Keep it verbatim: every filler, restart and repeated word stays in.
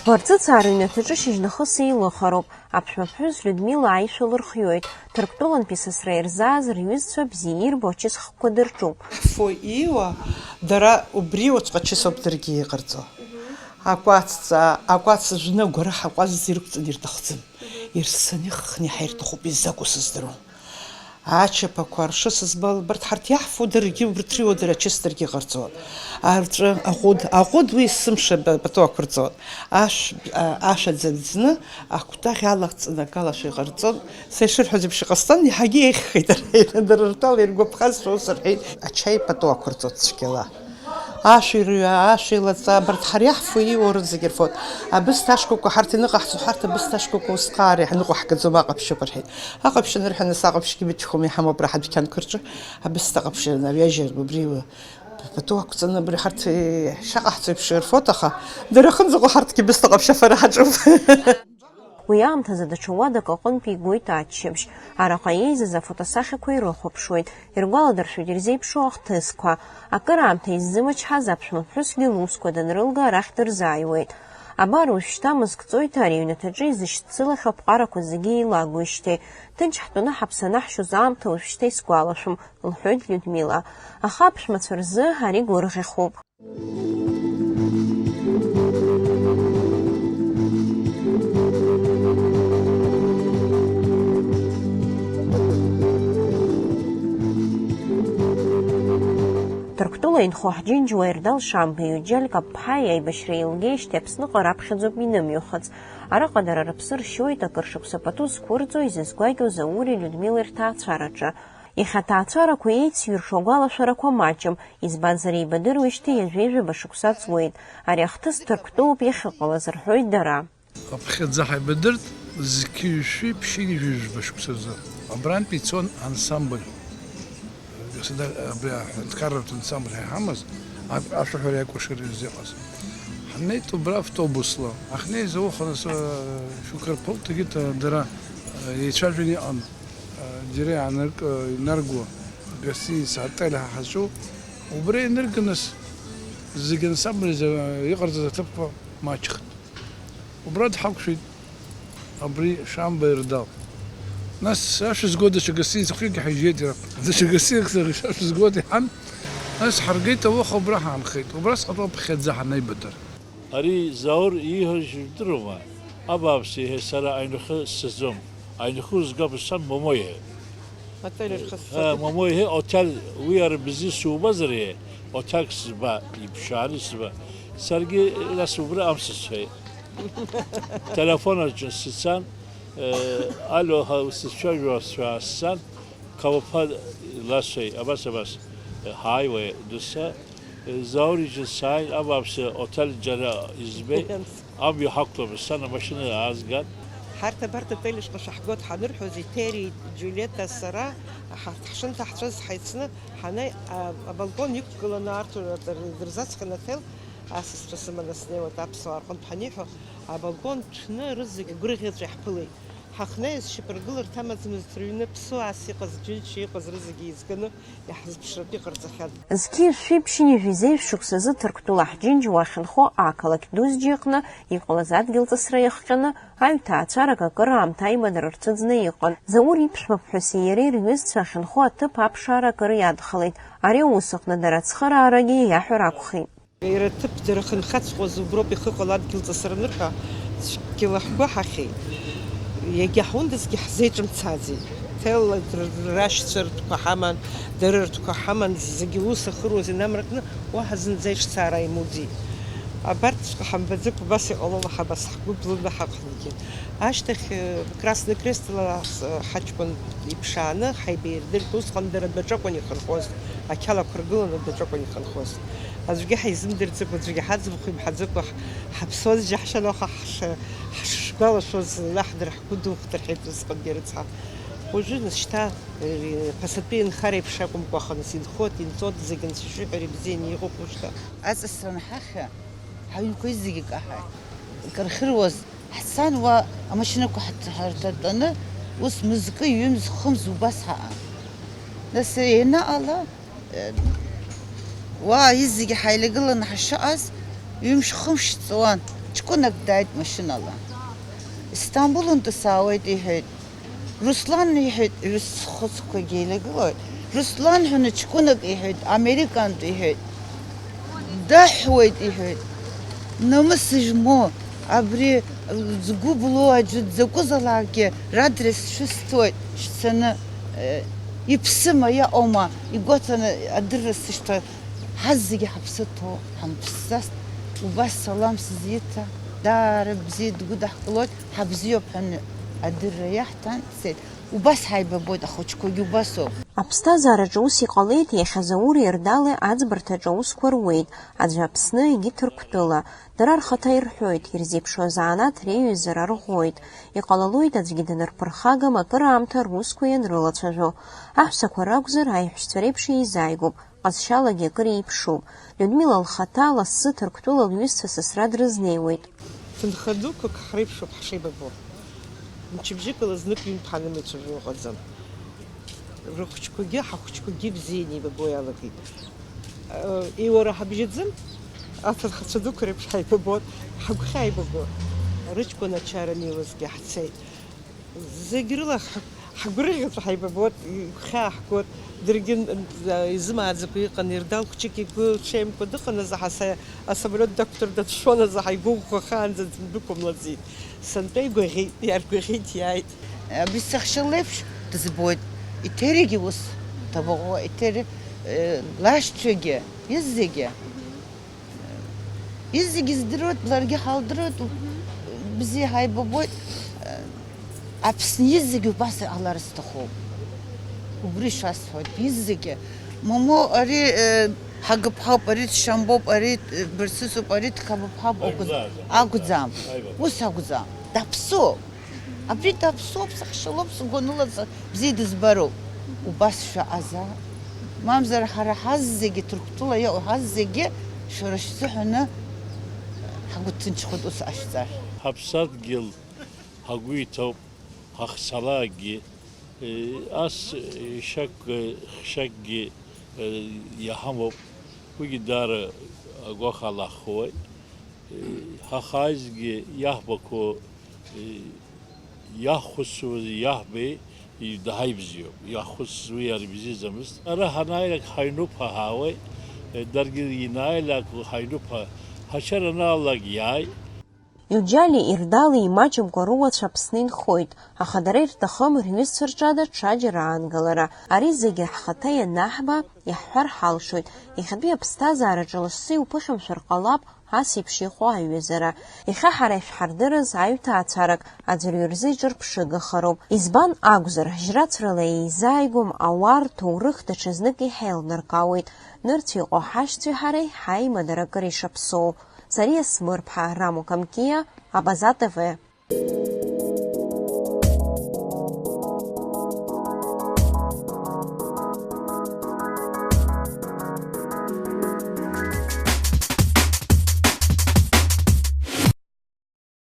Барцыцаа рыҩнаҭаҿы шьыжьнахыс еилыхароуп. Аԥшәмаԥҳәыс Людмила аишәа лырхиоит. Ҭырқәтәылантәи сасра ирзааз рҩызцәа бзиа ирбо ачысхқәа дырҿуп. Ҳфо ииуа, дара убри уаҵәҟьа чысоуп даргьы иҟарҵо. Акәац ҵаа, акәац жәны агәараҳәа акәац ирықәҵаны ирҭахӡам. Ирссаны ихыхны иаҳа ирҭахуп, изакәу сыздыруам. Ачаԥақәа, аршы сызбал, абарҭ ҳарҭ иаҳфо даргьы, убарҭ рыуа дара ачыс даргьы ҟарҵон. Арҵәы, аҟәыд, аҟәыд уи есымша ба-, пату ақәырҵон. Ашә, а, ашә аӡа ӡны, акәтаӷь алаҵаны акалашәа иҟарҵон. Са ишырҳәаз еиԥш иҟасҵан, иаҳагьы еиӷьхеит, дара ртәала иргәаԥхазшәа ус рҳәеит. Ачаи пату ақәырҵон цәгьала. Ашәи рҩа, ашәи лаҵа, абарҭ ҳара иаҳфо ииуа рызегь рфоит. Абысҭа ашкәакәа ҳарҭ иныҟаҳҵо, ҳарҭ абысҭа ашкәакәа усҟаара иаҳныҟәаҳгаӡом, аҟаԥшьуп рҳәеит. Аҟаԥшь анырҳәа, нас аҟаԥшьгьы мычхәым иҳамоуп, раҳа адәқьанқәа рҿы абысҭа аҟаԥшь анавиажьыр, убри пату ақәҵаны, абри ҳарҭ, э, шаҟаҳҵо еиԥш ирфоит, аха дара ахынӡаҟа ҳарҭгьы бысҭа ҟаԥшь афара ҳаҿуп. Уи аамҭазы даҽа уадак аҟынтә игоит аччабжь. Араҟа еизаз афотосахьақәа ирыхәаԥшуеит, иргәаладыршәоит ирзеиԥшу ахҭысқәа. Акыраамҭа иззымычҳаз аԥшәмаԥҳәысгьы лусқәа данрылга арахь дырзааиуеит. Абар уажәшьҭа мызк ҵоит ари аҩнаҭаҿы изышьцылахьоу аԥҟарақәа зегьы еилагоижьҭеи. Ҭынч ҳтәаны ҳаԥсы анаҳшьоз аамҭа уажәшьҭа исгәалашәом, лҳәоит Людмила. Аха аԥшәмацәа рзы ари гәырӷьахоуп. Ҭырқәтәыла инхо ҳџьынџьуа Ердал Шамба иҩыџьа Алькаԥҳа иаибашьра еилгеижьҭеи Аԥсныҟа раԥхьаӡоуп инымҩыхыҵ. Араҟа дара рыԥсы ршьоит акыр шықәса пату зқәырҵо изызгәакьоу Заури Людмилеи рҭаацәараҿы. Иахьа аҭаацәарақәа еициршо агәалашәарақәа маҷым, избанзар, еибадыруеижьҭеи ҩажәеи жәаба шықәса ҵуеит. Ари ахҭыс Ҭырқәтәылоуп иахьыҟалаз, рҳәоит дара. Аԥхьаӡа ҳаибадырт зқьи жәшәи ԥшьынҩажәи жәба шықәсазы. Абрантә ицон ансамбль. Государ-, абри аҳәынҭқарратә ансамбль ҳәа иҳамаз, ак-, ашәаҳәареи акәашареи рзы иҟаз. Ҳнеит убра автобусла. Ҳахьнеиз ауха нас, э, шьоукы рԥылт, егьырҭ, э, дара, э, еицәажәаны иҟан. Џьара иаанырк-, инаргуа гостиница, отель ҳа ҳаҿу, убра инырганы зегьы ансамбль изы иҟарҵаз аҭыԥқәа маҷхт. Убра дҳақәшәеит абри Шамба Ердал. Нас ашәа зго даҽа гостиницақәакгьы ҳаижьеит иара. Даҽа гостиницак ашәа зго диҳан, нас ҳаргеит ауха убра ҳаанхеит. Убрасҟатәи аԥхьаӡа ҳанеибадыр. Ари Заур ииҳәаз жәдыруама? Абааԥс, иҳәеит, сара аҩнахы сцаӡом. Аҩнахы узгап, сан, Момо иҳәеит. Отель рхы сцоит. Э, Момо иҳәеит, отель, уи ара бзиа субазар иҳәеит, отельк сызба, иԥшааны сызба. Саргьы нас убра амца сҳәеит. Телефон аҿы сцан, э, алло, ҳәа сызцәажәо сцәа-, сцан, Қапаԥа ласҳәеит, абас, абас, э, ҳааиуеит, доусы. Заур иҿы сааин, абааԥсы, отель џьара избеит, амҩа ҳақәлап, сан амашьына аазган. Ҳарҭ абарҭ отель шҟа шаҳгоит ҳанырҳәоз, Ҭери, Џьулиета, сара, ҳарҭ ҳшынҭаҳцәаз ҳаицны ҳанеи, а-, абалкон иқәгыланы арҭ дырзаҵәҟьан отель, асасцәа сыманы снеиуеит аԥсуаа рҟынтә ҳаниҳәо, абалкон ҭәны рызегь гәырӷьаҵәа иаҳԥылеит. Ҳахнеиз шьапыргыларҭа амаӡамызт, рыҩны ԥсуаас иҟаз, џьынџьшьа иҟаз рызегьы еизганы иаҳзыԥшратәы иҟарҵахьан. Зқьи жәшәи ԥшьынҩажәи зеижә шықәсазы Ҭырқәтәыла ҳџьынџьуа ахьынхо ақалақь ду Зџьа иҟны иҟалаз адгьылҵысра иахҟьаны аҩ ҭаацәарак акыраамҭа аимадара рцәыӡны иҟан. Заур иԥшәмаԥҳәыси иареи рҩызцәа ахьынхо аҭыԥ аԥшаара акыр иадхалеит. Ари аус аҟны дара ацхыраарагьы иаҳәар акәхеит. Иара аҭыԥ дара хынхаҵәҟьоз уброуп ихыҟало адгьыл ҵысра анырҳәа, цәгьала ҳгәы ҳахьеит. Иагьа ҳундазгьы ҳзеиҿымцаӡеит. Ҭел рашьцәа ртәқәа ҳаман, дара ртәқәа ҳаман, зегьы ус ахыруаз инамракны, уаҳа зынӡа ишцара имуӡеит. Абарҭҵәҟьа ҳамбаӡакәа убас иҟалома ҳабас ҳгәы блыны ҳаҟангьы. Ашьҭахь, э, Красный Крестла, э, ҳаҷкәын иԥшааны ҳаибаирдырт, усҟан дара адәаҿы акәын ихынҳәуаз, ақьалақәа ргыланы адәаҿы акәын ихынҳәуаз. Аӡәгьы ҳаизымдырӡакәа, аӡәгьы ҳаӡбахә имҳәаӡакәа, ҳ-, ҳаԥсуаз џьаҳшьаноуха ҳш-, ҳшгәалашәоз, зынла ҳдыр ҳгәы духәдырхьеит усҟангьы рыцҳа. Уажәы нас шьҭа, э, ԥасатәи инхара еиԥш акәымкәа, аханыс инхоит, инҵоит, зегь анцәа ишиҳәара ибзианы иҟоуп уажәшьҭа. Аҵысра анҳахьа, ҳаҩнқәа зегьы каҳаит. Кархьыруаз Ҳцан уа амашьынақәа ҳҭ-, ҳарҭатәаны, ус мызкы, ҩымз, хымз убас ҳаҟан. Нас ианаҟала, э, уа изегьы ҳаилагыланы ҳшыҟаз, ҩымш-хымш ҵуан. Ҷкәынак дааит машьынала. Истамбулынтәи саауеит, иҳәеит. Руслан, иҳәеит, рызхәыцқәагьы еилагылоит. Руслан ҳәа ҷкәынак, иҳәеит, американтә, иҳәеит. Даҳәуеит, иҳәеит. Намыс змоу, абри згәы былуа аӡәы дзакәызаалакгьы радрес шәысҭоит, шәцаны, э, иԥсыма, иаҟоума, игәаҭаны адырра сышьҭоит. Ҳазегьы ҳаԥсы ҭоуп, ҳамԥсӡаст. Убас салам сызиҭа, даара бзиа дгәыдаҳкылоит, ҳабзиоуп ҳәа адырра иаҳҭан, дцеит. Убас ҳаибабоит, ахәыҷқәагьы убасоуп. Аԥсҭазаараҿы ус иҟалеит, иахьа Заури Ердали аӡбарҭаҿы аусқәа руеит, аӡәы Аԥсны, егьи Ҭырқәтәыла. Дара рхаҭа ирҳәоит, ирзеиԥшу азанааҭ реиҩызара рӷәӷәоит. Иҟалалоит, аӡәгьы данырԥырхагам акыраамҭа русқәа ианрылацәажәо. Аҳәсақәа ракәзар, аиҳәшьцәа реиԥш еизааигәоуп, ҟазшьалагьы акыр еиԥшуп. Людмила лхаҭа лассы Ҭырқәтәыла лҩызцәа сасра дрызнеиуеит. Ҭынха дуқәак ҳреиԥшуп ҳшеибабо. Мчыбжьыкала знык-ҩынтә ҳанымеицәажәо ыҟаӡам. Рыхәыҷқәагьы ҳахәыҷқәагьы бзианы еибабо иалагеит. Еиуара ҳабжьаӡым, аҭынхацәа дуқәа реиԥш ҳаибабон, ҳагәхьаа еибабон. Рыҷкәын ачара анеилозгьы ҳцеит. Зегь рыла ҳа-, ҳгәырӷьаҵәа ҳаибабот, игәхьаа ҳгот, даргьы н-, н-, изымааӡакәа иҟан, Ердал хәҷык игәы ҽеимкәа дыҟан азы, ҳа са-, асамолиот дақәтәар дацәшәон азы, ҳаигәыӷәӷәахаанӡа дындәықәымлаӡеит. Сынтәа игәаӷьит, иаргәаӷьит, иааит. Абри саҳәшьа леиԥш дызбоит, Еҭеригьы ус дабаҟоу, Еҭери, э, лашьцәагьы, изегьы. Изегьы здыруеит, ларгьы ҳалдыруеит, бзиа ҳаибабоит. Аԥсны изегьы убас иҟалар сҭахуп. Убри шәасҳәоит, изегьы. Момо, ари, э, ҳагыԥҳауп, ари дшамбоуп, ари, э, барсысуп, ари дхабыԥҳауп, акәыз-, акәӡам. Ус акәӡам. Даԥсуоуп. Абри даԥсуоуп, сыхшьалоуп, сгәаныла ц-, бзиа дызбароуп. Убас шәаҟазаап. Мамзар ҳара ҳаззегьы, Ҭырқәтәыла иҟоу ҳаззегьы шәара шәзыҳәаны ҳгәы ҭынчхоит ус ҟашәҵар. Ҳаԥсадгьыл ҳагәы иҭоуп, ҳахцалакгьы, ас шьак, хшьакгьы иҳамоуп, уигьы даара агәаҟ алахуеит. Ҳахааизгьы иаҳбақәоу, иаҳхәыцуаз иаҳбеи, даҳаибзиоуп. Иаҳхәыцыз уи иара ибзиаӡамызт. Ара ҳанааилак ҳаҩнуқәа ҳаауеит, даргьы ианааилак ҳаҩнуқәа ҳачара анаалалак иааит. Иуџьали Ердали имаҷымкәа руацәа Аԥсны инхоит, аха дара ирҭахым рҩызцәа рҿы даҽаџьара аангалара. Ари зегьы ҳхаҭа ианаҳба, иаҳҳәар ҳалшоит, иахьатәи аԥсҭазаараҿы лассы иуԥыхьамшәар ҟалап, ас еиԥш иҟоу аиҩызара. Иахьа ҳара ишәҳардырыз аҩҭаацәарак аӡәырҩы рзы иҿырԥшыгахароуп. Избан акәзар, жьрацәрала еизааигәам ауаа рҭоурых даҽазнык иҳаилнаркаауеит. Нырцә иҟоу ҳашьцәеи ҳареи ҳаимадара акыр ишаԥсоу. Сариа Смырԥҳа, Рамо Камкиа, Абаза Т В.